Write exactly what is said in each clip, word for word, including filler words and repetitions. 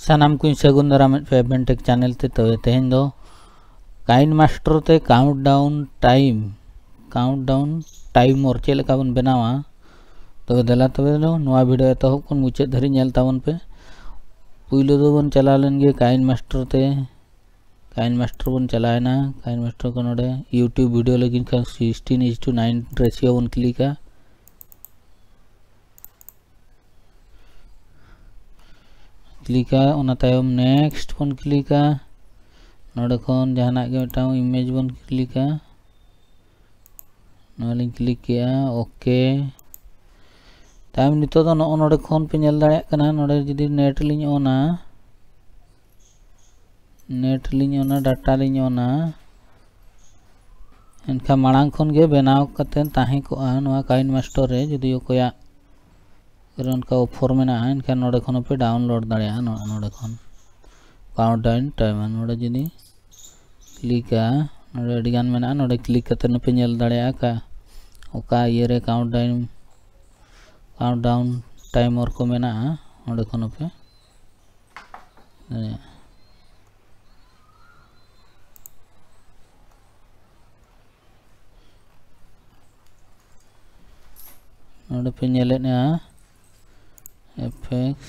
ᱥᱟᱱᱟᱢ ᱠᱚᱧ ᱥᱟᱹᱜᱩᱱ ᱫᱟᱨᱟᱢᱮᱫ ᱯᱮ ᱮᱵᱷᱮᱱᱴᱮᱠ ᱪᱮᱱᱮᱞ ᱛᱮ᱾ ᱛᱚᱵᱮ ᱛᱮᱦᱮᱧ ᱫᱚ KineMaster ᱛᱮ countdown time, countdown timer ᱪᱮᱫ ᱞᱮᱠᱟ ᱵᱚᱱ ᱵᱮᱱᱟᱣᱟ, ᱛᱚᱵᱮ ᱫᱮᱞᱟ ᱛᱚᱵᱮ ᱫᱚ ᱱᱚᱣᱟ ᱵᱷᱤᱰᱤᱭᱳ ᱮᱛᱚᱦᱚᱵ ᱠᱷᱚᱱ ᱢᱩᱪᱟᱹᱫ ᱫᱷᱟᱹᱨᱤᱡ ᱧᱮᱞ ᱛᱟᱵᱚᱱ ᱯᱮ᱾ ᱯᱩᱭᱞᱩ ᱫᱚᱵᱚᱱ ᱪᱟᱞᱟᱣ ᱞᱮᱱ ᱜᱮ KineMaster ᱛᱮ᱾ KineMaster ᱵᱚᱱ ᱪᱟᱞᱟᱣᱮᱱᱟ᱾ KineMaster ᱠᱚ ᱱᱚᱰᱮ YouTube ᱵᱷᱤᱰᱤᱭᱳ ᱞᱟᱹᱜᱤᱫ ᱠᱷᱟᱱ sixteen is to nine ratio ᱵᱚᱱ ᱠᱞᱤᱠᱟ᱾ ᱠᱞᱤᱠᱟ, ᱚᱱᱟ ᱛᱟᱭᱚᱢ next ᱵᱚᱱ ᱠᱞᱤᱠᱟ᱾ ᱱᱚᱰᱮ ᱠᱷᱚᱱ ᱡᱟᱦᱟᱱᱟᱜ ᱜᱮ ᱢᱤᱫᱴᱟᱝ image ᱵᱚᱱ ᱠᱞᱤᱠᱟ᱾ ᱱᱚᱣᱟ ᱞᱤᱧ ᱠᱞᱤᱠ ᱠᱮᱜᱼᱟ, ᱳᱠᱮ᱾ ᱛᱟᱭᱚᱢ ᱱᱤᱛᱚᱜ ᱫᱚ ᱱᱚᱜᱼᱚ ᱱᱚᱰᱮ ᱠᱷᱚᱱ ᱯᱮ ᱧᱮᱞ ᱫᱟᱲᱮᱭᱟᱜ ᱠᱟᱱᱟ, ᱱᱚᱰᱮ ᱡᱩᱫᱤ ᱱᱮᱴ ᱞᱤᱧ ᱚᱱᱟ, ᱱᱮᱴ ᱞᱤᱧ ᱚᱱᱟ, ᱰᱟᱴᱟ ᱞᱤᱧ ᱚᱱᱟ, ᱮᱱᱠᱷᱟᱱ ᱢᱟᱲᱟᱝ ᱠᱷᱚᱱ ᱜᱮ ᱵᱮᱱᱟᱣ ᱠᱟᱛᱮ ᱛᱟᱦᱮᱸ ᱠᱚᱜᱼᱟ ᱱᱚᱣᱟ KineMaster ᱨᱮ᱾ ᱡᱩᱫᱤ ᱚᱠᱚᱭᱟᱜ ᱨᱮ ᱚᱱᱠᱟ ᱚᱯᱷᱚᱨ ᱢᱮᱱᱟᱜᱼᱟ, ᱮᱱᱠᱷᱟᱱ ᱱᱚᱰᱮ ᱠᱷᱚᱱ ᱦᱚᱸᱯᱮ ᱰᱟᱣᱩᱱᱞᱳᱰ ᱫᱟᱲᱮᱭᱟᱜᱼᱟ᱾ ᱱᱚ-, ᱱᱚᱰᱮ ᱠᱷᱚᱱ countdown timer ᱱᱚᱰᱮ ᱡᱩᱫᱤ ᱠᱞᱤᱠᱟ, ᱱᱚᱰᱮ ᱟᱹᱰᱤᱜᱟᱱ ᱢᱮᱱᱟᱜᱼᱟ, ᱱᱚᱰᱮ ᱠᱞᱤᱠ ᱠᱟᱛᱮ ᱦᱚᱸᱯᱮ ᱧᱮᱞ ᱫᱟᱲᱮᱭᱟᱜᱼᱟ ᱚᱠᱟ, ᱚᱠᱟ ᱤᱭᱟᱹᱨᱮ countdown, countdown timer ᱠᱚ ᱢᱮᱱᱟᱜᱼᱟ, ᱚᱸᱰᱮ ᱠᱷᱚᱱ ᱦᱚᱸᱯᱮ ᱫᱟᱲᱮᱭᱟᱜᱼᱟ᱾ ᱱᱚᱰᱮ ᱯᱮ ᱧᱮᱞᱮᱫᱼᱟ ᱮᱯᱷᱮᱠᱴᱥ᱾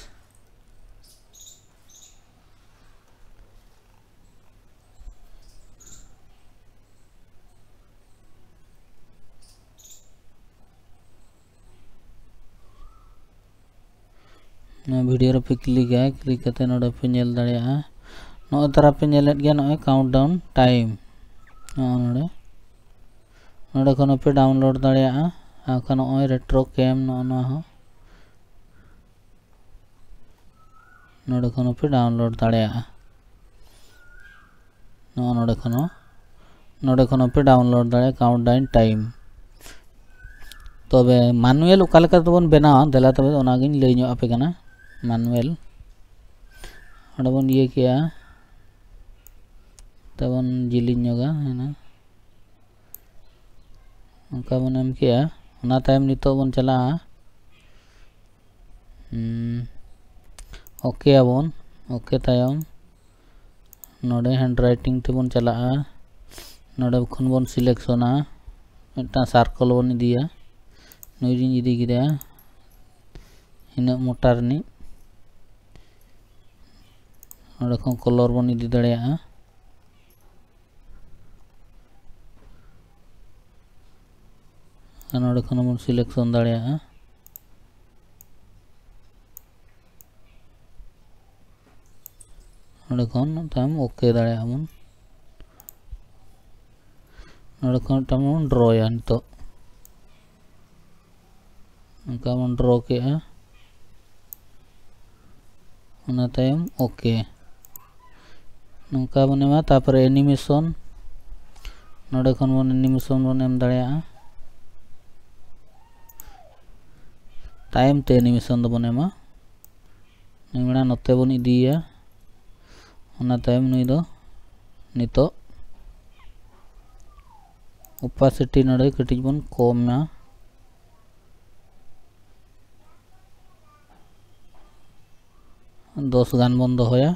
ᱱᱚᱣᱟ ᱵᱷᱤᱰᱤᱭᱳ ᱨᱮᱯᱮ ᱠᱞᱤᱠᱟ, ᱠᱞᱤᱠ ᱠᱟᱛᱮ ᱱᱚᱰᱮ ᱯᱮ ᱧᱮᱞ ᱫᱟᱲᱮᱭᱟᱜᱼᱟ᱾ ᱱᱚᱜᱼᱚᱭ ᱛᱟᱨᱟ ᱯᱮ ᱧᱮᱞᱮᱫ ᱜᱮᱭᱟ, ᱱᱚᱜᱼᱚᱭ countdown time᱾ ᱱᱚᱜᱼᱚ ᱱᱚᱰᱮ, ᱱᱚᱰᱮ ᱠᱷᱚᱱ ᱦᱚᱸᱯᱮ ᱰᱟᱣᱩᱱᱞᱳᱰ ᱫᱟᱲᱮᱭᱟᱜᱼᱟ᱾ ᱟᱨ ᱵᱟᱠᱷᱟᱱ ᱱᱚᱜᱼᱚᱭ retro cam, ᱱᱚᱜᱼᱚ ᱱᱚᱣᱟ ᱦᱚᱸ ᱱᱚᱰᱮ ᱠᱷᱚᱱ ᱦᱚᱸᱯᱮ ᱰᱟᱣᱩᱱᱞᱳᱰ ᱫᱟᱲᱮᱭᱟᱜᱼᱟ᱾ ᱱᱚᱜᱼᱚ ᱱᱚᱰᱮ ᱠᱷᱚᱱ ᱦᱚᱸ, ᱱᱚᱰᱮ ᱠᱷᱚᱱ ᱦᱚᱸᱯᱮ ᱰᱟᱣᱩᱱᱞᱳᱰ ᱫᱟᱲᱮᱭᱟᱜᱼᱟ countdown time᱾ ᱛᱚᱵᱮ manual ᱚᱠᱟ ᱞᱮᱠᱟ ᱛᱮᱵᱚᱱ ᱵᱮᱱᱟᱣᱟ, ᱫᱮᱞᱟ ᱛᱚᱵᱮ ᱚᱱᱟᱜᱤᱧ ᱞᱟᱹᱭ ᱧᱚᱜ ᱟᱯᱮ ᱠᱟᱱᱟ᱾ Manual ᱚᱸᱰᱮ ᱵᱚᱱ ᱤᱭᱟᱹ ᱠᱮᱜᱼᱟ, ᱛᱮᱵᱚᱱ ᱡᱤᱞᱤᱧ ᱧᱚᱜᱟ ᱦᱮᱱᱟ, ᱚᱱᱠᱟ ᱵᱚᱱ ᱮᱢ ᱠᱮᱜᱼᱟ᱾ ᱚᱱᱟ ᱛᱟᱭᱚᱢ ᱱᱤᱛᱚᱜ ᱵᱚᱱ ᱪᱟᱞᱟᱜᱼᱟ, ᱦᱩᱸ, ᱳᱠᱮ ᱟᱵᱚᱱ᱾ OK ᱛᱟᱭᱚᱢ ᱱᱚᱰᱮ handwriting ᱛᱮᱵᱚᱱ ᱪᱟᱞᱟᱜᱼᱟ᱾ ᱱᱚᱰᱮ ᱠᱷᱚᱱ ᱵᱚᱱ selectionᱟ, ᱢᱤᱫᱴᱟᱝ circle ᱵᱚᱱ ᱤᱫᱤᱭᱟ᱾ ᱱᱩᱭ ᱞᱤᱧ ᱤᱫᱤ ᱠᱮᱫᱟ, ᱤᱱᱟᱹᱜ ᱢᱚᱴᱟ ᱨᱤᱱᱤᱡ᱾ ᱱᱚᱰᱮ ᱠᱷᱚᱱ color ᱵᱚᱱ ᱤᱫᱤ ᱫᱟᱲᱮᱭᱟᱜᱼᱟ᱾ ᱟᱨ ᱱᱚᱰᱮ ᱠᱷᱚᱱ ᱵᱚᱱ selection ᱫᱟᱲᱮᱭᱟᱜᱼᱟ᱾ ᱱᱚᱰᱮ ᱠᱷᱚᱱ ᱛᱟᱭᱚᱢ OK ᱫᱟᱲᱮᱭᱟᱜᱼᱟ ᱵᱚᱱ᱾ ᱱᱚᱰᱮ ᱠᱷᱚᱱ ᱢᱤᱫᱴᱟᱝ ᱵᱚᱱ drawᱭᱟ ᱱᱤᱛᱚᱜ᱾ ᱱᱚᱝᱠᱟ ᱵᱚᱱ draw ᱠᱮᱜᱼᱟ᱾ ᱚᱱᱟ ᱛᱟᱭᱚᱢ OK᱾ ᱱᱚᱝᱠᱟ ᱵᱚᱱ ᱮᱢᱟ, ᱛᱟᱨᱯᱚᱨᱮ animation, ᱱᱚᱰᱮ ᱠᱷᱚᱱ ᱵᱚᱱ animation ᱵᱚᱱ ᱮᱢ ᱫᱟᱲᱮᱭᱟᱜᱼᱟ᱾ ᱛᱟᱭᱚᱢ ᱛᱮ animation ᱫᱚᱵᱚᱱ ᱮᱢᱟ᱾ ᱱᱩᱭ ᱢᱟᱲᱟᱝ ᱱᱚᱛᱮ ᱵᱚᱱ ᱤᱫᱤᱭᱮᱭᱟ, ᱚᱱᱟ ᱛᱟᱭᱚᱢ ᱱᱩᱭ ᱫᱚ ᱱᱤᱛᱚᱜ opacity ᱱᱚᱰᱮ ᱠᱟᱹᱴᱤᱡ ᱵᱚᱱ ᱠᱚᱢᱟ᱾ ᱫᱚᱥ ᱜᱟᱱ ᱵᱚᱱ ᱫᱚᱦᱚᱭᱟ᱾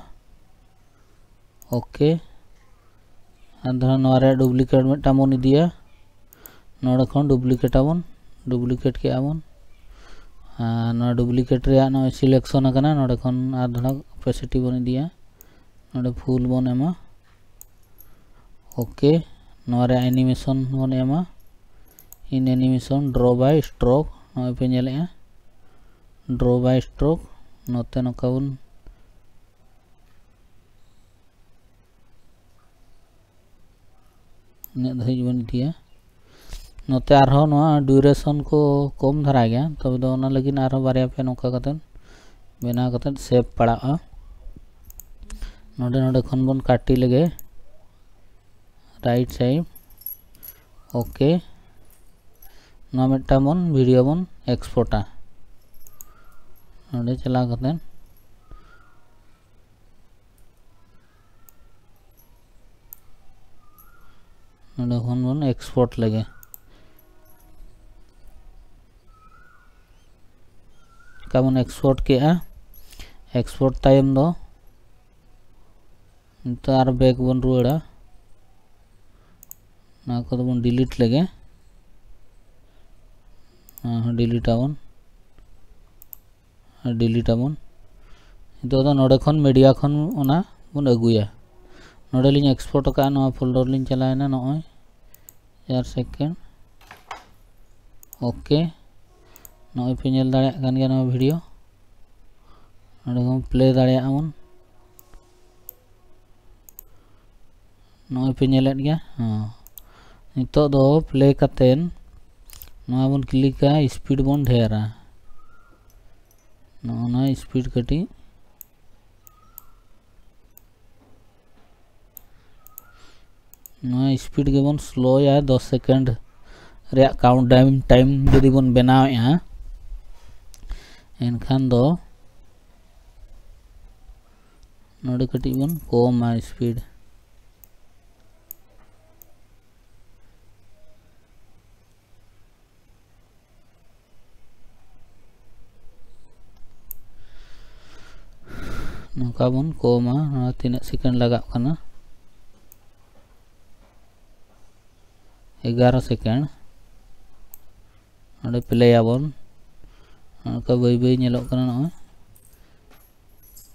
OK᱾ ᱟᱨ ᱫᱷᱚᱨᱚ ᱱᱚᱣᱟ ᱨᱮ duplicate ᱢᱤᱫᱴᱟᱝ ᱵᱚᱱ ᱤᱫᱤᱭᱟ᱾ ᱱᱚᱰᱮ ᱠᱷᱚᱱ duplicate ᱟᱵᱚᱱ, duplicate ᱠᱮᱜᱼᱟ ᱵᱚᱱ᱾ ᱟᱨ ᱱᱚᱣᱟ duplicate ᱨᱮᱭᱟᱜ ᱱᱚᱜᱼᱚᱭ selection ᱟᱠᱟᱱᱟ, ᱱᱚᱰᱮ ᱠᱷᱚᱱ ᱟᱨ ᱫᱷᱚᱨᱚ opacity ᱵᱚᱱ ᱤᱫᱤᱭᱟ᱾ ᱱᱚᱰᱮ full ᱵᱚᱱ ᱮᱢᱟ᱾ OK᱾ ᱱᱚᱣᱟ ᱨᱮ animation ᱵᱚᱱ ᱮᱢᱟ, in animation draw by stroke, ᱱᱚᱜᱼᱚᱭ ᱯᱮ ᱧᱮᱞᱮᱜᱼᱟ, draw by stroke᱾ ᱱᱚᱛᱮ ᱱᱚᱝᱠᱟ ᱵᱚᱱ, ᱤᱱᱟᱹᱜ ᱫᱷᱟᱹᱵᱤᱡ ᱵᱚᱱ ᱤᱫᱤᱭᱟ᱾ ᱱᱚᱛᱮ ᱟᱨᱦᱚᱸ ᱱᱚᱣᱟ duration ᱠᱚ ᱠᱚᱢ ᱫᱷᱟᱨᱟ ᱜᱮᱭᱟ, ᱛᱚᱵᱮ ᱫᱚ ᱚᱱᱟ ᱞᱟᱹᱜᱤᱫ ᱟᱨᱦᱚᱸ ᱵᱟᱨᱭᱟ ᱯᱮ ᱱᱚᱝᱠᱟ ᱠᱟᱛᱮᱫ ᱵᱮᱱᱟᱣ ᱠᱟᱛᱮᱫ save ᱯᱟᱲᱟᱜᱼᱟ᱾ ᱱᱚᱰᱮ, ᱱᱚᱰᱮ ᱠᱷᱚᱱ ᱵᱚᱱ ᱠᱟᱴᱤ ᱞᱮᱜᱮ, right side᱾ OK᱾ ᱱᱚᱣᱟ ᱢᱤᱫᱴᱟᱝ ᱵᱚᱱ video ᱵᱚᱱ exportᱟ᱾ ᱱᱚᱰᱮ ᱪᱟᱞᱟᱣ ᱠᱟᱛᱮᱫ ᱱᱚᱰᱮ ᱠᱷᱚᱱ ᱵᱚᱱ export ᱞᱮᱜᱮ᱾ ᱚᱱᱠᱟ ᱵᱚᱱ export ᱠᱮᱜᱼᱟ᱾ Export ᱛᱟᱭᱚᱢ ᱫᱚ ᱱᱤᱛᱚᱜ ᱟᱨ ᱵᱮᱠ ᱵᱚᱱ ᱨᱩᱣᱟᱹᱲᱟ᱾ ᱱᱚᱣᱟ ᱠᱚᱫᱚ ᱵᱚᱱ ᱰᱤᱞᱤᱴ ᱞᱮᱜᱮ᱾ ᱱᱚᱣᱟ ᱦᱚᱸ ᱰᱤᱞᱤᱴ ᱟᱵᱚᱱ, ᱰᱤᱞᱤᱴ ᱟᱵᱚᱱ᱾ ᱱᱤᱛᱚᱜ ᱫᱚ ᱱᱚᱰᱮ ᱠᱷᱚᱱ ᱢᱤᱰᱤᱭᱟ ᱠᱷᱚᱱ ᱚᱱᱟ ᱵᱚᱱ ᱟᱹᱜᱩᱭᱟ᱾ ᱱᱚᱰᱮ ᱞᱤᱧ ᱮᱠᱥᱯᱳᱨᱴ ᱟᱠᱟᱫᱼᱟ, ᱱᱚᱣᱟ ᱯᱷᱳᱞᱰᱟᱨ ᱞᱤᱧ ᱪᱟᱞᱟᱣᱮᱱᱟ᱾ ᱱᱚᱜᱼᱚᱭ ᱪᱟᱨ ᱥᱮᱠᱮᱱᱰ᱾ ᱳᱠᱮ, ᱱᱚᱜᱼᱚᱭ ᱯᱮ ᱧᱮᱞ ᱫᱟᱲᱮᱭᱟᱜ ᱠᱟᱱ ᱜᱮᱭᱟ ᱱᱚᱣᱟ ᱵᱷᱤᱰᱤᱭᱳ᱾ ᱱᱚᱰᱮ ᱵᱚᱱ ᱯᱞᱮ ᱫᱟᱲᱮᱭᱟᱜᱼᱟ ᱵᱚᱱ᱾ ᱱᱚᱜᱼᱚᱭ ᱯᱮ ᱧᱮᱞᱮᱫ ᱜᱮᱭᱟ᱾ ᱦᱚᱸ, ᱱᱤᱛᱚᱜ ᱫᱚ ᱯᱞᱮ ᱠᱟᱛᱮᱱ ᱱᱚᱣᱟ ᱵᱚᱱ ᱠᱞᱤᱠᱟ, ᱥᱯᱤᱰ ᱵᱚᱱ ᱰᱷᱮᱨᱟ᱾ ᱱᱚᱜᱼᱚ ᱱᱚᱣᱟ ᱥᱯᱤᱰ ᱠᱟᱹᱴᱤᱡ, ᱱᱚᱣᱟ ᱥᱯᱤᱰ ᱜᱮᱵᱚᱱ ᱥᱞᱳᱭᱟ᱾ ᱫᱚᱥ ᱥᱮᱠᱮᱱᱰ ᱨᱮᱭᱟᱜ ᱠᱟᱣᱩᱱᱴ ᱰᱟᱣᱩᱱ ᱴᱟᱭᱤᱢ ᱡᱩᱫᱤ ᱵᱚᱱ ᱵᱮᱱᱟᱣᱮᱫᱼᱟ, ᱮᱱᱠᱷᱟᱱ ᱫᱚ ᱱᱚᱰᱮ ᱠᱟᱹᱴᱤᱡ ᱵᱚᱱ ᱠᱚᱢᱟ ᱥᱯᱤᱰ᱾ ᱱᱚᱝᱠᱟ ᱵᱚᱱ ᱠᱚᱢᱟ᱾ ᱱᱚᱣᱟ ᱛᱤᱱᱟᱹᱜ ᱥᱮᱠᱮᱱᱰ ᱞᱟᱜᱟᱜ ᱠᱟᱱᱟ? ᱮᱜᱟᱨᱚ ᱥᱮᱠᱮᱱᱰ᱾ ᱱᱚᱰᱮ ᱯᱞᱮᱭᱟᱵᱚᱱ᱾ ᱱᱚᱝᱠᱟ ᱵᱟᱹᱭ ᱵᱟᱹᱭ ᱧᱮᱞᱚᱜ ᱠᱟᱱᱟ, ᱱᱚᱜᱼᱚᱭ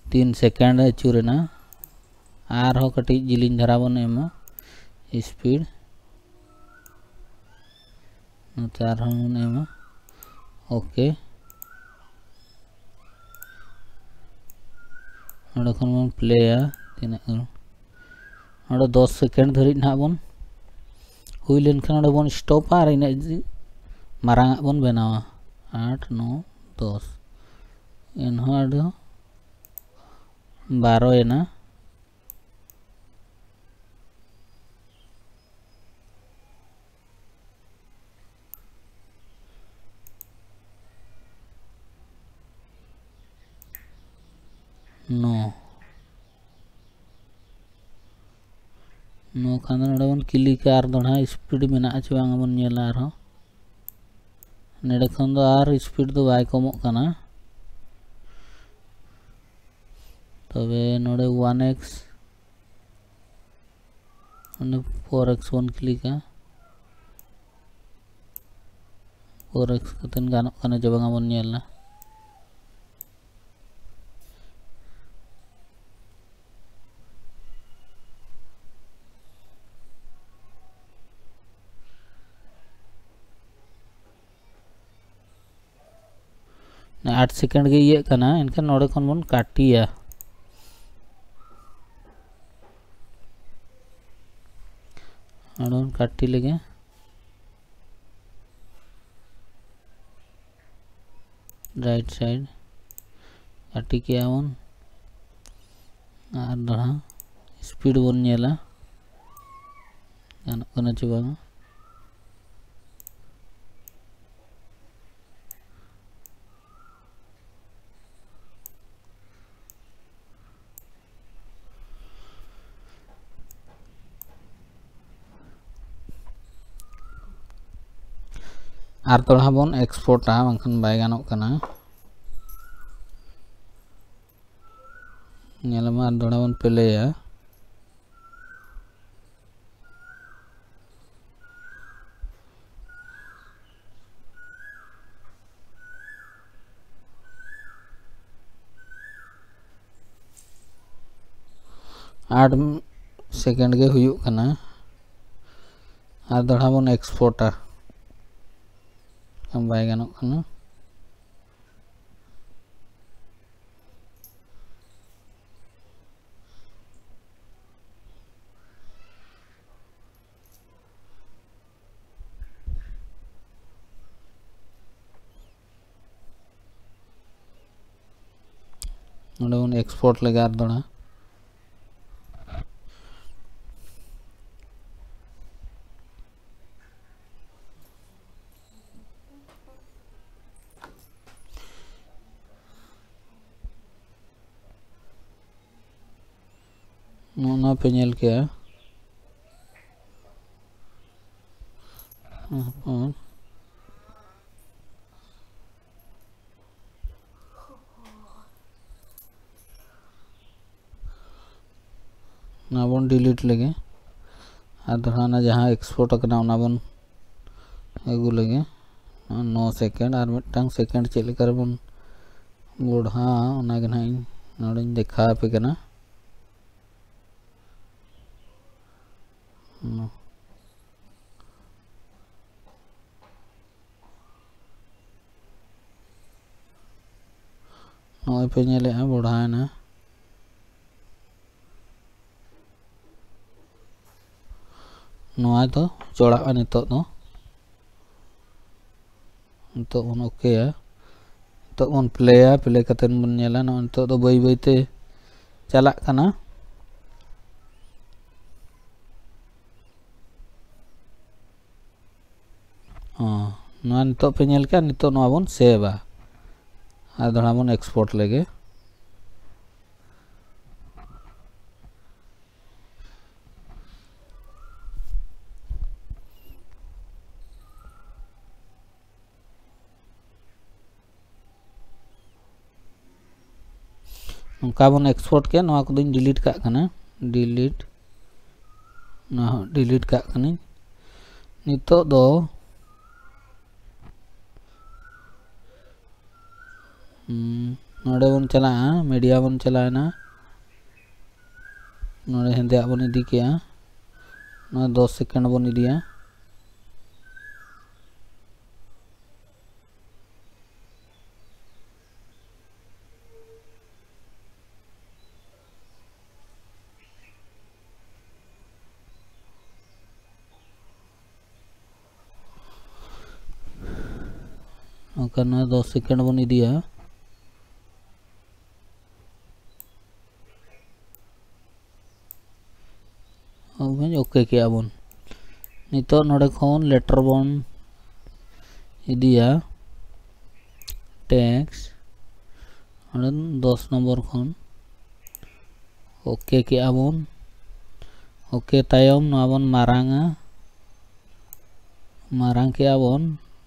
ᱛᱤᱱ ᱥᱮᱠᱮᱱᱰ ᱟᱹᱪᱩᱨᱮᱱᱟ᱾ ᱟᱨᱦᱚᱸ ᱠᱟᱹᱴᱤᱡ ᱡᱤᱞᱤᱧ ᱫᱷᱟᱨᱟ ᱵᱚᱱ ᱮᱢᱟ ᱥᱯᱤᱰ᱾ ᱱᱚᱛᱮ ᱟᱨᱦᱚᱸ ᱵᱚᱱ ᱮᱢᱟ ᱳᱠᱮ᱾ ᱱᱚᱰᱮ ᱠᱷᱚᱱ ᱵᱚᱱ ᱯᱞᱮᱭᱟ᱾ ᱛᱤᱱᱟᱹᱜ ᱜᱟᱱ? ᱱᱚᱰᱮ ᱫᱚᱥ ᱥᱮᱠᱮᱱᱰ ᱫᱷᱟᱹᱨᱤᱡ ᱱᱟᱦᱟᱜ ᱵᱚᱱ ᱦᱩᱭ ᱞᱮᱱᱠᱷᱟᱱ ᱱᱚᱰᱮ ᱵᱚᱱ ᱥᱴᱚᱯᱟ ᱟᱨ ᱤᱱᱟᱹᱜ ᱢᱟᱨᱟᱝ ᱟᱜ ᱵᱚᱱ ᱵᱮᱱᱟᱣᱟ᱾ ᱟᱴ, ᱱᱚ, ᱫᱚᱥ᱾ ᱮᱱᱦᱚᱸ ᱟᱫᱚ ᱵᱟᱨᱚᱭᱮᱱᱟ᱾ ᱱᱚ᱾ ᱱᱚ ᱠᱷᱟᱱ ᱫᱚ ᱱᱚᱰᱮ ᱵᱚᱱ ᱠᱞᱤᱠᱟ ᱟᱨ ᱫᱚᱲᱦᱟ ᱥᱯᱤᱰ ᱢᱮᱱᱟᱜᱼᱟ ᱪᱮ ᱵᱟᱝ ᱵᱚᱱ ᱧᱮᱞᱟ ᱟᱨᱦᱚᱸ᱾ ᱱᱚᱰᱮ ᱠᱷᱚᱱ ᱫᱚ ᱟᱨ ᱥᱯᱤᱰ ᱫᱚ ᱵᱟᱭ ᱠᱚᱢᱚᱜ ᱠᱟᱱᱟ᱾ ᱛᱚᱵᱮ ᱱᱚᱰᱮ ᱚᱣᱟᱱ ᱮᱠᱥ ᱚᱱᱟ four x ᱵᱚᱱ ᱠᱞᱤᱠᱟ᱾ Four x ᱠᱟᱛᱮ ᱜᱟᱱᱚᱜ ᱠᱟᱱᱟ ᱪᱮ ᱵᱟᱝᱟ ᱵᱚᱱ ᱧᱮᱞᱟ᱾ ᱟᱴ ᱥᱮᱠᱮᱱᱰ ᱜᱮ ᱤᱭᱟᱹᱜ ᱠᱟᱱᱟ, ᱮᱱᱠᱷᱟᱱ ᱱᱚᱰᱮ ᱠᱷᱚᱱ ᱵᱚᱱ ᱠᱟᱴᱤᱭᱟ᱾ ᱱᱚᱰᱮ ᱵᱚᱱ ᱠᱟᱴᱤ ᱞᱮᱜᱮ, ᱨᱟᱭᱤᱴ ᱥᱟᱭᱤᱰ ᱠᱟᱴᱤ ᱠᱮᱜᱼᱟ ᱵᱚᱱ᱾ ᱟᱨ ᱫᱚᱲᱦᱟ ᱥᱯᱤᱰ ᱵᱚᱱ ᱧᱮᱞᱟ, ᱜᱟᱱᱚᱜ ᱠᱟᱱᱟ ᱪᱮ ᱵᱟᱝ᱾ ᱟᱨ ᱫᱚᱲᱦᱟ ᱵᱚᱱ ᱮᱠᱥᱯᱳᱨᱴᱟ, ᱵᱟᱝᱠᱷᱟᱱ ᱵᱟᱭ ᱜᱟᱱᱚᱜ ᱠᱟᱱᱟ᱾ ᱧᱮᱞ ᱢᱟ, ᱟᱨ ᱫᱚᱲᱦᱟ ᱵᱚᱱ ᱯᱞᱮᱭᱟ᱾ ᱟᱴ ᱥᱮᱠᱮᱱᱰ ᱜᱮ ᱦᱩᱭᱩᱜ ᱠᱟᱱᱟ᱾ ᱟᱨ ᱫᱚᱲᱦᱟ ᱵᱚᱱ ᱮᱠᱥᱯᱳᱨᱴᱟ, ᱵᱟᱭ ᱜᱟᱱᱚᱜ ᱠᱟᱱᱟ᱾ ᱱᱚᱰᱮ ᱵᱚᱱ ᱮᱠᱥᱯᱳᱨᱴ ᱞᱮᱜᱮ ᱟᱨ ᱫᱚᱲᱦᱟ᱾ ᱱᱚᱜᱼᱚ ᱱᱚᱣᱟ ᱯᱮ ᱧᱮᱞ ᱠᱮᱜᱼᱟ᱾ ᱦᱚᱯᱚᱱ᱾ ᱱᱚᱣᱟ ᱵᱚᱱ ᱰᱤᱞᱤᱴ ᱞᱮᱜᱮ᱾ ᱟᱨ ᱫᱚᱲᱦᱟ ᱚᱱᱟ ᱡᱟᱦᱟᱸ export ᱟᱠᱟᱱᱟ ᱚᱱᱟ ᱵᱚᱱ ᱟᱹᱜᱩ ᱞᱮᱜᱮ᱾ ᱱᱚ second, ᱟᱨ ᱢᱤᱫᱴᱟᱝ second ᱪᱮᱫ ᱞᱮᱠᱟ ᱨᱮᱵᱚᱱ ᱵᱚᱲᱦᱟᱣᱟ ᱚᱱᱟᱜᱮ ᱱᱟᱦᱟᱜ ᱤᱧ ᱱᱚᱰᱮᱧ ᱫᱮᱠᱷᱟᱣ ᱟᱯᱮ ᱠᱟᱱᱟ᱾ ᱱᱚᱜᱼᱚᱭ ᱯᱮ ᱧᱮᱞᱮᱜᱼᱟ, ᱵᱚᱲᱦᱟᱣᱮᱱᱟ᱾ ᱱᱚᱣᱟ ᱫᱚ ᱪᱚᱲᱟᱜᱼᱟ ᱱᱤᱛᱚᱜ ᱫᱚ᱾ ᱱᱤᱛᱚᱜ ᱵᱚᱱ ᱳᱠᱮᱭᱟ᱾ ᱱᱤᱛᱚᱜ ᱵᱚᱱ ᱯᱞᱮᱭᱟ, ᱯᱞᱮ ᱠᱟᱛᱮᱫ ᱵᱚᱱ ᱧᱮᱞᱟ᱾ ᱱᱚᱜᱼᱚᱭ ᱱᱤᱛᱚᱜ ᱫᱚ ᱵᱟᱹᱭ ᱵᱟᱹᱭᱛᱮ ᱪᱟᱞᱟᱜ ᱠᱟᱱᱟ᱾ ᱦᱚᱸ, ᱱᱚᱣᱟ ᱱᱤᱛᱚᱜ ᱯᱮ ᱧᱮᱞ ᱠᱮᱫᱟ, ᱱᱤᱛᱚᱜ ᱱᱚᱣᱟ ᱵᱚᱱ ᱥᱮᱵᱷᱟ᱾ ᱟᱨ ᱫᱚᱲᱦᱟ ᱵᱚᱱ export ᱞᱮᱜᱮ᱾ ᱱᱚᱝᱠᱟ ᱵᱚᱱ export ᱠᱮᱫ, ᱱᱚᱣᱟ ᱠᱚᱫᱚᱧ delete ᱠᱟᱜ ᱠᱟᱱᱟ, delete, ᱱᱚᱣᱟ ᱦᱚᱸ delete ᱠᱟᱜ ᱠᱟᱹᱱᱟᱹᱧ᱾ ᱱᱤᱛᱚᱜ ᱫᱚ ᱦᱩᱸ, ᱱᱚᱰᱮ ᱵᱚᱱ ᱪᱟᱞᱟᱜᱼᱟ, media ᱵᱚᱱ ᱪᱟᱞᱟᱣᱮᱱᱟ, ᱱᱚᱰᱮ ᱦᱮᱸᱫᱮᱭᱟᱜ ᱵᱚᱱ ᱤᱫᱤ ᱠᱮᱜᱼᱟ, ᱱᱚᱣᱟ ᱫᱚᱥ second ᱵᱚᱱ ᱤᱫᱤᱭᱟ᱾ ᱱᱚᱝᱠᱟ ᱱᱚᱣᱟ ᱫᱚᱥ second ᱵᱚᱱ ᱤᱫᱤᱭᱟ᱾ ᱳᱠᱮ ᱠᱮᱜᱼᱟ ᱵᱚᱱ᱾ ᱱᱤᱛᱚᱜ ᱱᱚᱰᱮ ᱠᱷᱚᱱ letter ᱵᱚᱱ ᱤᱫᱤᱭᱟ, text, ᱱᱚᱰᱮ ᱫᱚᱥ ᱱᱚᱢᱵᱚᱨ ᱠᱷᱚᱱ᱾ ᱳᱠᱮ ᱠᱮᱜᱼᱟ ᱵᱚᱱ᱾ ᱳᱠᱮ ᱛᱟᱭᱚᱢ ᱱᱚᱣᱟ ᱵᱚᱱ ᱢᱟᱨᱟᱝᱟ, ᱢᱟᱨᱟᱝ ᱠᱮᱜᱼᱟ ᱵᱚᱱ᱾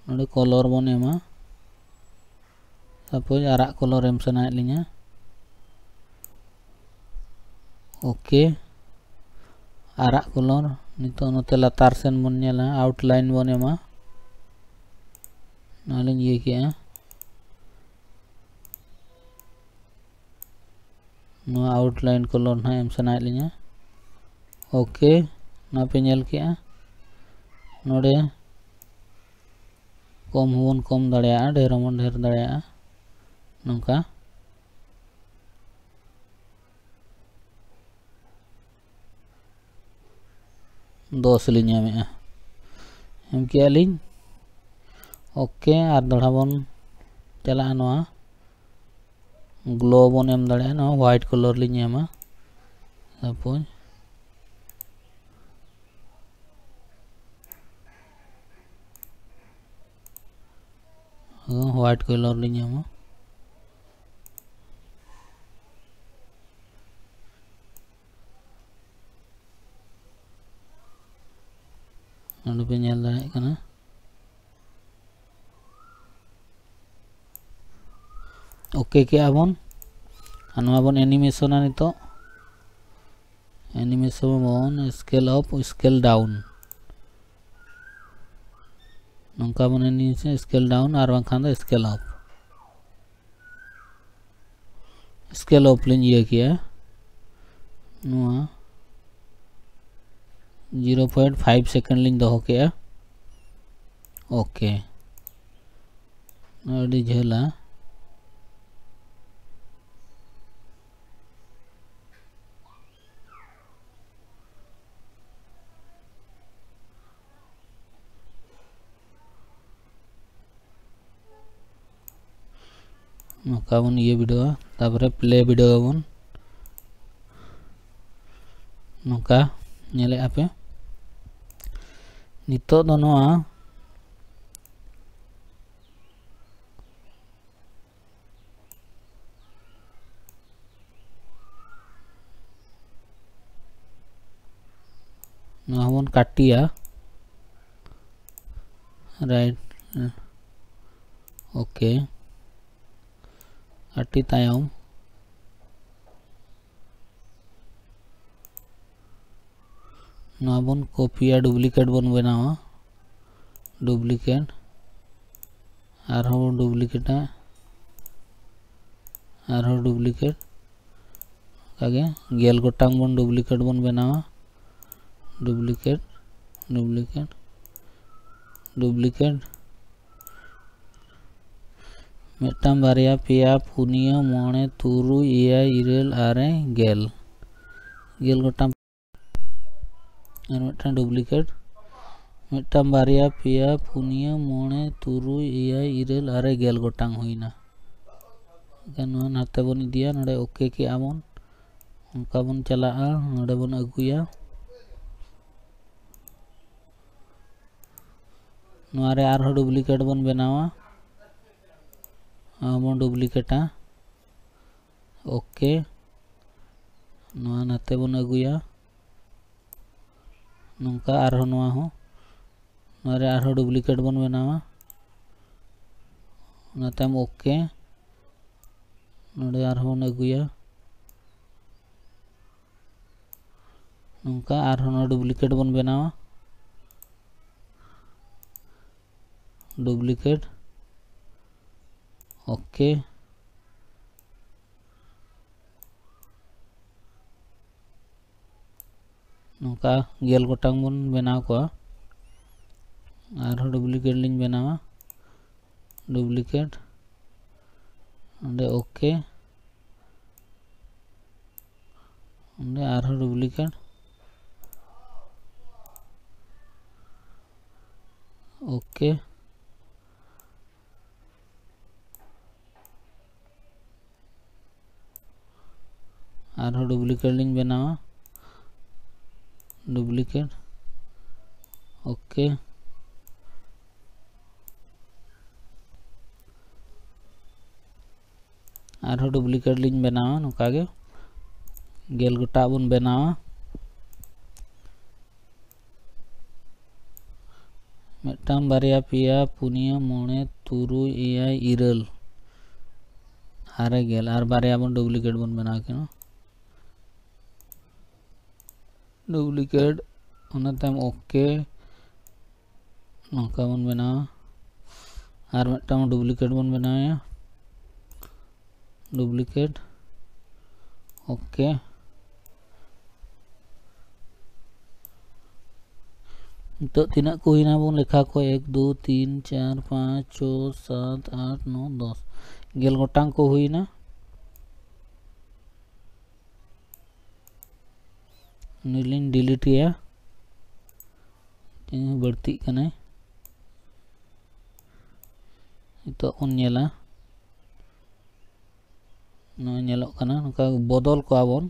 ᱱᱚᱰᱮ color ᱵᱚᱱ ᱮᱢᱟ, suppose ᱟᱨᱟᱜ color ᱮᱢ ᱥᱟᱱᱟᱭᱮᱫ ᱞᱤᱧᱟ᱾ ᱳᱠᱮ, ᱟᱨᱟᱜ color ᱱᱤᱛᱚᱜ ᱱᱚᱛᱮ ᱞᱟᱛᱟᱨ ᱥᱮᱱ ᱵᱚᱱ ᱧᱮᱞᱟ, outline ᱵᱚᱱ ᱮᱢᱟ᱾ ᱱᱚᱣᱟ ᱞᱤᱧ ᱤᱭᱟᱹ ᱠᱮᱜᱼᱟ᱾ ᱱᱚᱣᱟ outline color ᱱᱟᱦᱟᱜ ᱮᱢ ᱥᱟᱱᱟᱭᱮᱫ ᱞᱤᱧᱟ᱾ OK, ᱱᱚᱣᱟ ᱯᱮ ᱧᱮᱞ ᱠᱮᱜᱼᱟ᱾ ᱱᱚᱰᱮ ᱠᱚᱢ ᱦᱚᱸᱵᱚᱱ ᱠᱚᱢ ᱫᱟᱲᱮᱭᱟᱜᱼᱟ, ᱰᱷᱮᱨ ᱦᱚᱸᱵᱚᱱ ᱰᱷᱮᱨ ᱫᱟᱲᱮᱭᱟᱜᱼᱟ᱾ ᱱᱚᱝᱠᱟ ᱫᱚᱥ ᱞᱤᱧ ᱮᱢᱮᱜᱼᱟ, ᱮᱢ ᱠᱮᱜᱼᱟ ᱞᱤᱧ᱾ OK, ᱟᱨ ᱫᱚᱦᱲᱟ ᱵᱚᱱ ᱪᱟᱞᱟᱜᱼᱟ, ᱱᱚᱣᱟ glow ᱵᱚᱱ ᱮᱢ ᱫᱟᱲᱮᱭᱟᱜᱼᱟ᱾ ᱱᱚᱣᱟ white color ᱞᱤᱧ ᱮᱢᱟ᱾ ᱦᱟᱯᱳᱭ, white color ᱞᱤᱧ ᱮᱢᱟ᱾ ᱱᱚᱰᱮ ᱯᱮ ᱧᱮᱞ ᱫᱟᱲᱮᱭᱟᱜ ᱠᱟᱱᱟ᱾ OK ᱠᱮᱜᱼᱟ ᱵᱚᱱ, ᱟᱨ ᱱᱚᱣᱟ ᱵᱚᱱ animationᱟ ᱱᱤᱛᱚᱜ᱾ Animation ᱵᱚᱱ scale up, scale down, ᱱᱚᱝᱠᱟ ᱵᱚᱱ animation, scale down ᱟᱨ ᱵᱟᱝᱠᱷᱟᱱ ᱫᱚ scale up᱾ Scale up ᱞᱤᱧ ᱤᱭᱟᱹ ᱠᱮᱜᱼᱟ, ᱱᱚᱣᱟ zero point five second ᱞᱤᱧ ᱫᱚᱦᱚ ᱠᱮᱜᱼᱟ᱾ OK, ᱟᱹᱰᱤ ᱡᱷᱟᱹᱞᱟ᱾ ᱱᱚᱝᱠᱟ ᱵᱚᱱ ᱤᱭᱟᱹ ᱵᱤᱰᱟᱹᱣᱟ, ᱛᱟᱨᱯᱚᱨᱮ play ᱵᱤᱰᱟᱹᱣ ᱟᱵᱚᱱ᱾ ᱱᱚᱝᱠᱟ ᱧᱮᱞᱮᱫᱼᱟ ᱯᱮ, ᱱᱤᱛᱚᱜ ᱫᱚ ᱱᱚᱣᱟ ᱱᱚᱣᱟ ᱦᱚᱸᱵᱚᱱ ᱠᱟᱴᱤᱭᱟ, right, OK᱾ ᱠᱟᱴᱤ ᱛᱟᱭᱚᱢ ᱱᱚᱣᱟ ᱵᱚᱱ ᱠᱚᱯᱤᱭᱟ, ᱰᱩᱯᱞᱤᱠᱮᱴ ᱵᱚᱱ ᱵᱮᱱᱟᱣᱟ, ᱰᱩᱯᱞᱤᱠᱮᱴ, ᱟᱨᱦᱚᱸ ᱵᱚᱱ ᱰᱩᱯᱞᱤᱠᱮᱴᱟ, ᱟᱨᱦᱚᱸ ᱰᱩᱯᱞᱤᱠᱮᱴ᱾ ᱚᱱᱠᱟᱜᱮ ᱜᱮᱞ ᱜᱚᱴᱟᱝ ᱵᱚᱱ ᱰᱩᱯᱞᱤᱠᱮᱴ ᱵᱚᱱ ᱵᱮᱱᱟᱣᱟ, ᱰᱩᱯᱞᱤᱠᱮᱴ, ᱰᱩᱯᱞᱤᱠᱮᱴ, ᱰᱩᱯᱞᱤᱠᱮᱴ᱾ ᱢᱤᱫᱴᱟᱝ, ᱵᱟᱨᱭᱟ, ᱯᱮᱭᱟ, ᱯᱩᱱᱭᱟᱹ, ᱢᱚᱬᱮ, ᱛᱩᱨᱩᱭ, ᱮᱭᱟᱭ, ᱤᱨᱟᱹᱞ, ᱟᱨᱮ, ᱜᱮᱞ᱾ ᱜᱮᱞ ᱜᱚᱴᱟᱝ᱾ ᱟᱨ ᱢᱤᱫᱴᱟᱝ ᱰᱩᱯᱞᱤᱠᱮᱴ᱾ ᱢᱤᱫᱴᱟᱝ, ᱵᱟᱨᱭᱟ, ᱯᱮᱭᱟ, ᱯᱩᱱᱭᱟᱹ, ᱢᱚᱬᱮ, ᱛᱩᱨᱩᱭ, ᱮᱭᱟᱭ, ᱤᱨᱟᱹᱞ, ᱟᱨᱮ, ᱜᱮᱞ ᱜᱚᱴᱟᱝ ᱦᱩᱭᱱᱟ᱾ ᱮᱱᱠᱷᱟᱱ ᱱᱚᱣᱟ ᱱᱟᱛᱮ ᱵᱚᱱ ᱤᱫᱤᱭᱟ, ᱱᱚᱰᱮ ᱳᱠᱮ ᱠᱮᱜᱼᱟ ᱵᱚᱱ᱾ ᱚᱱᱠᱟ ᱵᱚᱱ ᱪᱟᱞᱟᱜᱼᱟ, ᱱᱚᱰᱮ ᱵᱚᱱ ᱟᱹᱜᱩᱭᱟ᱾ ᱱᱚᱣᱟ ᱨᱮ ᱟᱨᱦᱚᱸ ᱰᱩᱯᱞᱤᱠᱮᱴ ᱵᱚᱱ ᱵᱮᱱᱟᱣᱟ, ᱟᱨ ᱵᱚᱱ ᱰᱩᱯᱞᱤᱠᱮᱴᱟ᱾ ᱳᱠᱮ, ᱱᱚᱣᱟ ᱱᱟᱛᱮ ᱵᱚᱱ ᱟᱹᱜᱩᱭᱟ᱾ ᱱᱚᱝᱠᱟ ᱟᱨᱦᱚᱸ ᱱᱚᱣᱟ ᱦᱚᱸ, ᱱᱚᱣᱟ ᱨᱮ ᱟᱨᱦᱚᱸ ᱰᱩᱯᱞᱤᱠᱮᱴ ᱵᱚᱱ ᱵᱮᱱᱟᱣᱟ᱾ ᱚᱱᱟ ᱛᱟᱭᱚᱢ ᱳᱠᱮ, ᱱᱚᱰᱮ ᱟᱨᱦᱚᱸ ᱵᱚᱱ ᱟᱹᱜᱩᱭᱟ᱾ ᱱᱚᱝᱠᱟ ᱟᱨᱦᱚᱸ ᱱᱚᱣᱟ ᱰᱩᱯᱞᱤᱠᱮᱴ ᱵᱚᱱ ᱵᱮᱱᱟᱣᱟ, ᱰᱩᱯᱞᱤᱠᱮᱴ, ᱳᱠᱮ᱾ ᱱᱚᱝᱠᱟ ᱜᱮᱞ ᱜᱚᱴᱟᱝ ᱵᱚᱱ ᱵᱮᱱᱟᱣ ᱠᱚᱣᱟ᱾ ᱟᱨᱦᱚᱸ ᱰᱩᱯᱞᱤᱠᱮᱴ ᱞᱤᱧ ᱵᱮᱱᱟᱣᱟ, ᱰᱩᱯᱞᱤᱠᱮᱴ, ᱚᱸᱰᱮ ᱳᱠᱮ, ᱚᱸᱰᱮ ᱟᱨᱦᱚᱸ ᱰᱩᱯᱞᱤᱠᱮᱴ, ᱳᱠᱮ᱾ ᱟᱨᱦᱚᱸ ᱰᱩᱯᱞᱤᱠᱮᱴ ᱞᱤᱧ ᱵᱮᱱᱟᱣᱟ, ᱰᱩᱯᱞᱤᱠᱮᱴ, ᱳᱠᱮ᱾ ᱟᱨᱦᱚᱸ ᱰᱩᱯᱞᱤᱠᱮᱴ ᱞᱤᱧ ᱵᱮᱱᱟᱣᱟ, ᱱᱚᱝᱠᱟ ᱜᱮ ᱜᱮᱞ ᱜᱚᱴᱟᱝ ᱵᱚᱱ ᱵᱮᱱᱟᱣᱟ᱾ ᱢᱤᱫᱴᱟᱝ, ᱵᱟᱨᱭᱟ, ᱯᱮᱭᱟ, ᱯᱩᱱᱭᱟᱹ, ᱢᱚᱬᱮ, ᱛᱩᱨᱩᱭ, ᱮᱭᱟᱭ, ᱤᱨᱟᱹᱞ, ᱟᱨᱮ, ᱜᱮᱞ᱾ ᱟᱨ ᱵᱟᱨᱭᱟ ᱵᱚᱱ ᱰᱩᱯᱞᱤᱠᱮᱴ ᱵᱚᱱ ᱵᱮᱱᱟᱣ ᱠᱤᱱᱟ, ᱰᱩᱯᱞᱤᱠᱮᱴ, ᱚᱱᱟ ᱛᱟᱭᱚᱢ OK, ᱱᱚᱝᱠᱟ ᱵᱚᱱ ᱵᱮᱱᱟᱣᱟ᱾ ᱟᱨ ᱢᱤᱫᱴᱟᱝ ᱰᱩᱯᱞᱤᱠᱮᱴ ᱵᱚᱱ ᱵᱮᱱᱟᱣᱮᱭᱟ, ᱰᱩᱯᱞᱤᱠᱮᱴ᱾ OK, ᱱᱤᱛᱚᱜ ᱛᱤᱱᱟᱹᱜ ᱠᱚ ᱦᱩᱭᱱᱟ ᱵᱚᱱ ᱞᱮᱠᱷᱟ ᱠᱚ, ᱮᱠ ᱫᱩ ᱛᱤᱱ ᱪᱟᱨ ᱯᱟᱸᱪ ᱪᱷᱚ ᱥᱟᱛ ᱟᱴ ᱱᱚ ᱫᱚᱥ, ᱜᱮᱞ ᱜᱚᱴᱟᱝ ᱠᱚ ᱦᱩᱭᱱᱟ᱾ ᱩᱱᱤ ᱞᱤᱧ ᱰᱤᱞᱤᱴ ᱮᱭᱟ, ᱵᱟᱹᱲᱛᱤᱜ ᱠᱟᱱᱟᱭ᱾ ᱱᱤᱛᱚᱜ ᱵᱚᱱ ᱧᱮᱞᱟ, ᱱᱚᱜᱼᱚᱭ ᱧᱮᱞᱚᱜ ᱠᱟᱱᱟ, ᱱᱚᱝᱠᱟ ᱵᱚᱫᱚᱞ ᱠᱚᱣᱟ ᱵᱚᱱ᱾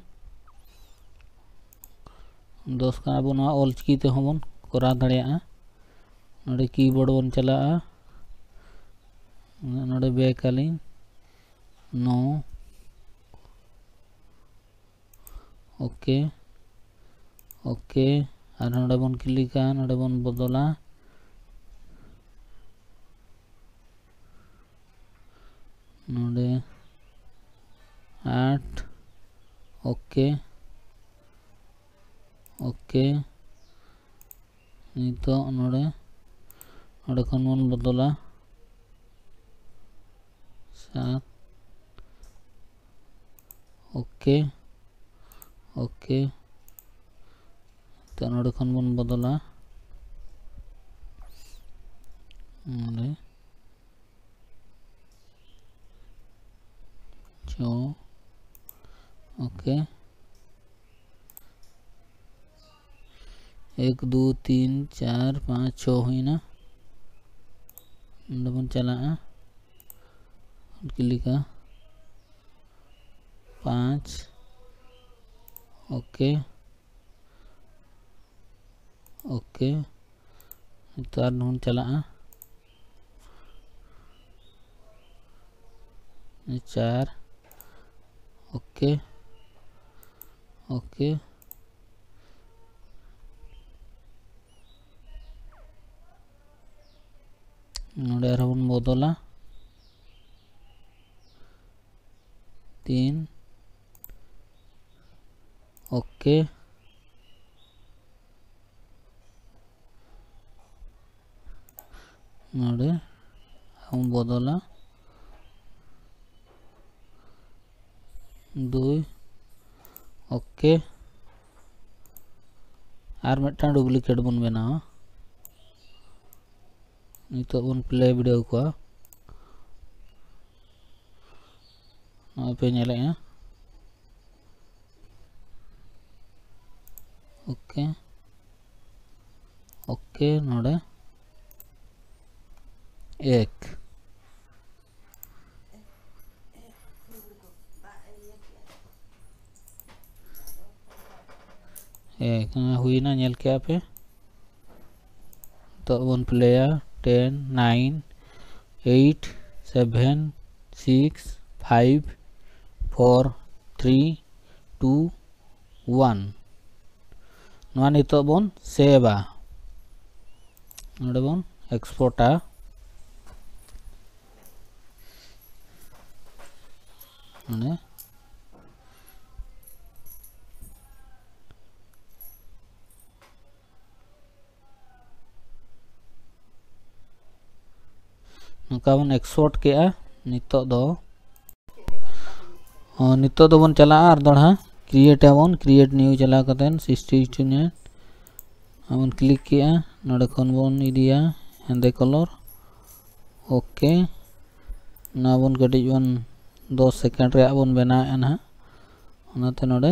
ᱫᱚᱥ ᱠᱟᱱᱟ ᱵᱚᱱ, ᱱᱚᱣᱟ ᱚᱞᱪᱤᱠᱤ ᱛᱮᱦᱚᱸ ᱵᱚᱱ ᱠᱚᱨᱟᱣ ᱫᱟᱲᱮᱭᱟᱜᱼᱟ᱾ ᱱᱚᱰᱮ ᱠᱤᱵᱳᱨᱰ ᱵᱚᱱ ᱪᱟᱞᱟᱜᱼᱟ, ᱱᱚᱰᱮ ᱵᱮᱠ ᱟᱹᱞᱤᱧ, ᱱᱚ, OK, OK, ᱟᱨ ᱱᱚᱰᱮ ᱵᱚᱱ ᱠᱞᱤᱠᱟ, ᱱᱚᱰᱮ ᱵᱚᱱ ᱵᱚᱫᱚᱞᱟ, ᱱᱚᱰᱮ ᱟᱴ, OK, OK, ᱱᱤᱛᱚᱜ ᱱᱚᱰᱮ, ᱱᱚᱰᱮ ᱠᱷᱚᱱ ᱵᱚᱱ ᱵᱚᱫᱚᱞᱟ ᱥᱟᱛ, OK, OK, ᱱᱤᱛᱚᱜ ᱱᱚᱰᱮ ᱠᱷᱚᱱ ᱵᱚᱱ ᱵᱚᱫᱚᱞᱟ ᱱᱚᱰᱮ ᱪᱷᱚ, OK, ᱮᱠ ᱫᱩ ᱛᱤᱱ ᱪᱟᱨ ᱯᱟᱸᱪ ᱪᱷᱚ ᱦᱩᱭᱱᱟ᱾ ᱱᱚᱰᱮ ᱵᱚᱱ ᱪᱟᱞᱟᱜᱼᱟ, ᱠᱞᱤᱠᱟ ᱯᱟᱸᱪ, OK, OK, ᱱᱤᱛᱚᱜ ᱟᱨ ᱵᱚᱱ ᱪᱟᱞᱟᱜᱼᱟ ᱪᱟᱨ, OK, OK, ᱱᱚᱰᱮ ᱟᱨᱦᱚᱸ ᱵᱚᱱ ᱵᱚᱫᱚᱞᱟ ᱛᱤᱱ, OK, ᱱᱚᱰᱮ ᱵᱚᱱ ᱵᱚᱫᱚᱞᱟ ᱫᱩᱭ᱾ OK, ᱟᱨ ᱢᱤᱫᱴᱟᱝ ᱰᱩᱯᱞᱤᱠᱮᱴ ᱵᱚᱱ ᱵᱮᱱᱟᱣᱟ᱾ ᱱᱤᱛᱚᱜ ᱵᱚᱱ ᱯᱞᱮ ᱵᱤᱰᱟᱹᱣ ᱠᱚᱣᱟ᱾ ᱱᱚᱜᱼᱚᱭ ᱯᱮ ᱧᱮᱞᱮᱜᱼᱟ᱾ OK, OK, ᱱᱚᱰᱮ ᱮᱠ᱾ ᱮᱠ, ᱦᱩᱭᱱᱟ, ᱧᱮᱞ ᱠᱮᱜᱼᱟ ᱯᱮ᱾ ᱱᱤᱛᱚᱜ ᱵᱚᱱ ᱯᱞᱮᱭᱟ᱾ ten, nine, eight, seven, six, five, four, three, two, one᱾ ᱱᱚᱣᱟ ᱱᱤᱛᱚᱜ ᱵᱚᱱ ᱥᱮᱵᱷᱟ᱾ ᱱᱚᱰᱮ ᱵᱚᱱ ᱮᱠᱥᱯᱳᱨᱴᱟ᱾ ᱱᱚᱰᱮ ᱱᱚᱝᱠᱟ ᱵᱚᱱ ᱮᱠᱥᱯᱳᱨᱴ ᱠᱮᱜᱼᱟ᱾ ᱱᱤᱛᱚᱜ ᱫᱚ, ᱚ, ᱱᱤᱛᱚᱜ ᱫᱚᱵᱚᱱ ᱪᱟᱞᱟᱜᱼᱟ ᱟᱨ ᱫᱚᱲᱦᱟ ᱠᱨᱤᱭᱮᱴ ᱟᱵᱚᱱ᱾ ᱠᱨᱤᱭᱮᱴ ᱱᱤᱭᱩ ᱪᱟᱞᱟᱣ ᱠᱟᱛᱮᱫ ᱥᱤᱠᱥᱴᱤ ᱴᱩ ᱱᱮᱴ ᱵᱚᱱ ᱠᱞᱤᱠ ᱠᱮᱜᱼᱟ᱾ ᱱᱚᱰᱮ ᱠᱷᱚᱱ ᱵᱚᱱ ᱤᱫᱤᱭᱟ ᱦᱮᱸᱫᱮ ᱠᱟᱞᱟᱨ᱾ OK, ᱱᱚᱣᱟ ᱵᱚᱱ ᱠᱟᱹᱴᱤᱡ ᱵᱚᱱ ᱫᱚᱥ ᱥᱮᱠᱮᱱᱰ ᱨᱮᱭᱟᱜ ᱵᱚᱱ ᱵᱮᱱᱟᱣᱮᱫᱼᱟ ᱱᱟᱦᱟᱜ᱾ ᱚᱱᱟᱛᱮ ᱱᱚᱰᱮ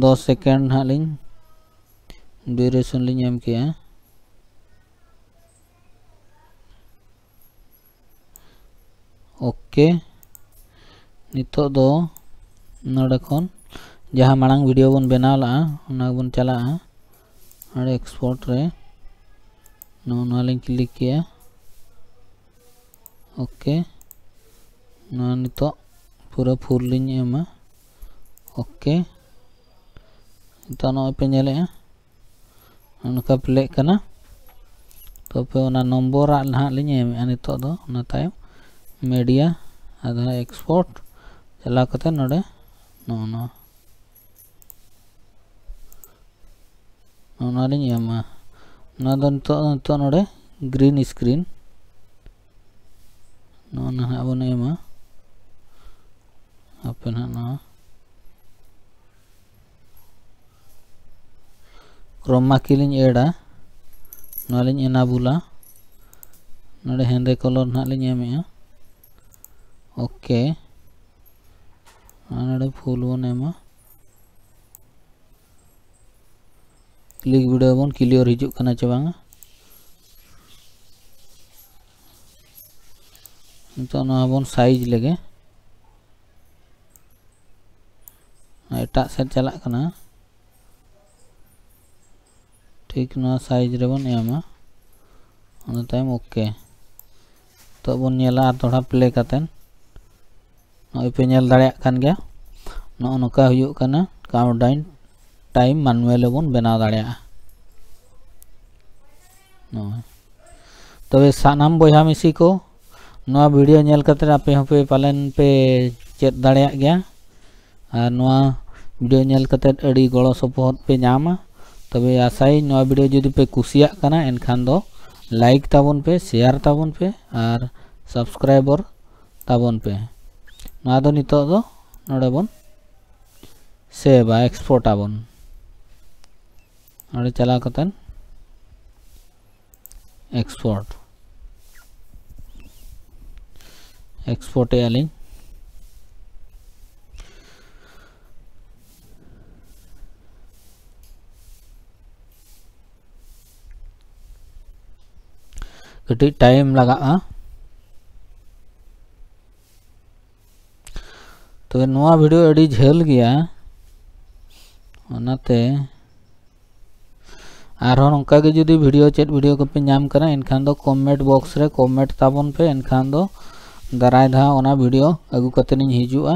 ᱫᱚᱥ ᱥᱮᱠᱮᱱᱰ ᱱᱟᱦᱟᱜ ᱞᱤᱧ ᱰᱤᱭᱩᱨᱮᱥᱚᱱ ᱞᱤᱧ ᱮᱢ ᱠᱮᱜᱼᱟ᱾ OK, ᱱᱤᱛᱚᱜ ᱫᱚ ᱱᱚᱰᱮ ᱠᱷᱚᱱ ᱡᱟᱦᱟᱸ ᱢᱟᱲᱟᱝ ᱵᱷᱤᱰᱤᱭᱳ ᱵᱚᱱ ᱵᱮᱱᱟᱣ ᱞᱟᱜᱼᱟ, ᱚᱱᱟ ᱵᱚᱱ ᱪᱟᱞᱟᱜᱼᱟ᱾ ᱱᱚᱰᱮ ᱮᱠᱥᱯᱳᱨᱴ ᱨᱮ ᱱᱚᱜᱼᱚ ᱱᱚᱣᱟ ᱞᱤᱧ ᱠᱞᱤᱠ ᱠᱮᱜᱼᱟ᱾ OK, ᱱᱚᱣᱟ ᱱᱤᱛᱚᱜ ᱯᱩᱨᱟᱹ ᱯᱷᱩᱞ ᱞᱤᱧ ᱮᱢᱟ᱾ OK, ᱱᱤᱛᱚᱜ ᱱᱚᱜᱼᱚᱭ ᱯᱮ ᱧᱮᱞᱮᱜᱼᱟ, ᱱᱚᱝᱠᱟ ᱯᱞᱮᱜ ᱠᱟᱱᱟ᱾ ᱛᱚᱵᱮ ᱚᱱᱟ ᱱᱚᱢᱵᱚᱨᱟᱜ ᱱᱟᱦᱟᱜ ᱞᱤᱧ ᱮᱢᱮᱜᱼᱟ ᱱᱤᱛᱚᱜ ᱫᱚ᱾ ᱚᱱᱟ ᱛᱟᱭᱚᱢ ᱢᱤᱰᱤᱭᱟ, ᱟᱫᱚ ᱮᱠᱥᱯᱳᱨᱴ ᱪᱟᱞᱟᱣ ᱠᱟᱛᱮ ᱱᱚᱰᱮ ᱱᱚᱜᱼᱚ ᱱᱚᱣᱟ, ᱱᱚᱜᱼᱚ ᱱᱚᱣᱟ ᱞᱤᱧ ᱮᱢᱟ᱾ ᱱᱚᱣᱟ ᱫᱚ ᱱᱤᱛᱚᱜ, ᱱᱤᱛᱚᱜ ᱱᱚᱰᱮ green screen, ᱱᱚᱣᱟ ᱱᱟᱦᱟᱜ ᱵᱚᱱ ᱮᱢᱟ᱾ ᱦᱟᱯᱮ ᱱᱟᱦᱟᱜ ᱱᱚᱣᱟ chroma key ᱞᱤᱧ ᱮᱰᱟ, ᱱᱚᱣᱟ ᱞᱤᱧ ᱮᱱᱟᱵᱩᱞᱟ, ᱱᱚᱰᱮ ᱦᱮᱸᱫᱮ ᱠᱟᱞᱟᱨ ᱱᱟᱦᱟᱜ ᱞᱤᱧ ᱮᱢᱮᱜᱼᱟ᱾ ᱳᱠᱮ, ᱟᱨ ᱱᱚᱰᱮ ᱯᱷᱩᱞ ᱵᱚᱱ ᱮᱢᱟ᱾ ᱠᱞᱤᱠ ᱵᱤᱰᱟᱹᱣ ᱵᱚᱱ, ᱠᱞᱤᱭᱟᱨ ᱦᱤᱡᱩᱜ ᱠᱟᱱᱟ ᱪᱮ ᱵᱟᱝᱟ᱾ ᱱᱤᱛᱚᱜ ᱱᱚᱣᱟ ᱵᱚᱱ ᱥᱟᱭᱤᱡᱽ ᱞᱮᱜᱮ, ᱮᱴᱟᱜ ᱥᱮᱫ ᱪᱟᱞᱟᱜ ᱠᱟᱱᱟ᱾ ᱴᱷᱤᱠ ᱱᱚᱣᱟ ᱥᱟᱭᱤᱡᱽ ᱨᱮᱵᱚᱱ ᱮᱢᱟ, ᱚᱱᱟ ᱛᱟᱭᱚᱢ ᱳᱠᱮ᱾ ᱱᱤᱛᱚᱜ ᱵᱚᱱ ᱧᱮᱞᱟ ᱟᱨ ᱫᱚᱦᱲᱟ ᱯᱞᱮ ᱠᱟᱛᱮᱫ᱾ ᱱᱚᱜᱼᱚᱭ ᱯᱮ ᱧᱮᱞ ᱫᱟᱲᱮᱭᱟᱜ ᱠᱟᱱ ᱜᱮᱭᱟ, ᱱᱚᱜᱼᱚ ᱱᱚᱝᱠᱟ ᱦᱩᱭᱩᱜ ᱠᱟᱱᱟ᱾ ᱠᱟᱣᱩᱱᱴ ᱰᱟᱣᱩᱱ ᱴᱟᱭᱤᱢ ᱢᱟᱱᱩᱣᱟᱞ ᱵᱚᱱ ᱵᱮᱱᱟᱣ ᱫᱟᱲᱮᱭᱟᱜᱼᱟ᱾ ᱱᱚᱜᱼᱚᱭ᱾ ᱛᱚᱵᱮ ᱥᱟᱱᱟᱢ ᱵᱚᱭᱦᱟ ᱢᱤᱥᱤ ᱠᱚ, ᱱᱚᱣᱟ ᱵᱷᱤᱰᱤᱭᱳ ᱧᱮᱞ ᱠᱟᱛᱮ ᱟᱯᱮ ᱦᱚᱸᱯᱮ ᱯᱟᱞᱮᱱ ᱯᱮ ᱪᱮᱫ ᱫᱟᱲᱮᱭᱟᱜ ᱜᱮᱭᱟ, ᱟᱨ ᱱᱚᱣᱟ ᱵᱷᱤᱰᱤᱭᱳ ᱧᱮᱞ ᱠᱟᱛᱮ ᱟᱹᱰᱤ ᱜᱚᱲᱚ ᱥᱚᱯᱚᱦᱚᱫ ᱯᱮ ᱧᱟᱢᱟ᱾ ᱛᱚᱵᱮ ᱟᱥᱟᱭᱟᱹᱧ ᱱᱚᱣᱟ ᱵᱷᱤᱰᱤᱭᱳ ᱡᱩᱫᱤ ᱯᱮ ᱠᱩᱥᱤᱭᱟᱜ ᱠᱟᱱᱟ, ᱮᱱᱠᱷᱟᱱ ᱫᱚ ᱞᱟᱭᱤᱠ ᱛᱟᱵᱚᱱ ᱯᱮ, ᱥᱮᱭᱟᱨ ᱛᱟᱵᱚᱱ ᱯᱮ ᱟᱨ ᱥᱟᱵᱥᱠᱨᱟᱭᱵᱟᱨ ᱛᱟᱵᱚᱱ ᱯᱮ᱾ ᱱᱚᱣᱟ ᱫᱚ ᱱᱤᱛᱚᱜ ᱫᱚ ᱱᱚᱰᱮ ᱵᱚᱱ ᱥᱮᱵᱷᱟ, ᱮᱠᱥᱯᱳᱨᱴ ᱟᱵᱚᱱ᱾ ᱱᱚᱰᱮ ᱪᱟᱞᱟᱣ ᱠᱟᱛᱮ ᱮᱠᱥᱯᱳᱨᱴ, ᱮᱠᱥᱯᱳᱨᱴ ᱮᱜᱼᱟ ᱞᱤᱧ᱾ ᱠᱟᱹᱴᱤᱡ ᱴᱟᱭᱤᱢ ᱞᱟᱜᱟᱜᱼᱟ᱾ ᱛᱚᱵᱮ ᱱᱚᱣᱟ ᱵᱷᱤᱰᱤᱭᱳ ᱟᱹᱰᱤ ᱡᱷᱟᱹᱞ ᱜᱮᱭᱟ, ᱚᱱᱟᱛᱮ ᱟᱨᱦᱚᱸ ᱱᱚᱝᱠᱟ ᱜᱮ ᱡᱩᱫᱤ ᱵᱷᱤᱰᱤᱭᱳ, ᱪᱮᱫ ᱵᱷᱤᱰᱤᱭᱳ ᱠᱚᱯᱮ ᱧᱟᱢ ᱠᱟᱱᱟ, ᱮᱱᱠᱷᱟᱱ ᱫᱚ ᱠᱚᱢᱮᱱᱴ ᱵᱚᱠᱥ ᱨᱮ ᱠᱚᱢᱮᱱᱴ ᱛᱟᱵᱚᱱ ᱯᱮ, ᱮᱱᱠᱷᱟᱱ ᱫᱚ ᱫᱟᱨᱟᱭ ᱫᱷᱟᱣ ᱚᱱᱟ ᱵᱷᱤᱰᱤᱭᱳ ᱟᱹᱜᱩ ᱠᱟᱛᱮ ᱤᱧ ᱦᱤᱡᱩᱜᱼᱟ᱾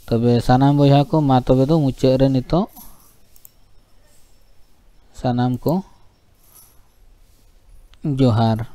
ᱛᱚᱵᱮ ᱥᱟᱱᱟᱢ ᱵᱚᱭᱦᱟ ᱠᱚ, ᱢᱟ ᱛᱚᱵᱮ ᱫᱚ ᱢᱩᱪᱟᱹᱫ ᱨᱮ ᱱᱤᱛᱚᱜ ᱥᱟᱱᱟᱢ ᱠᱚ ᱡᱚᱦᱟᱨ᱾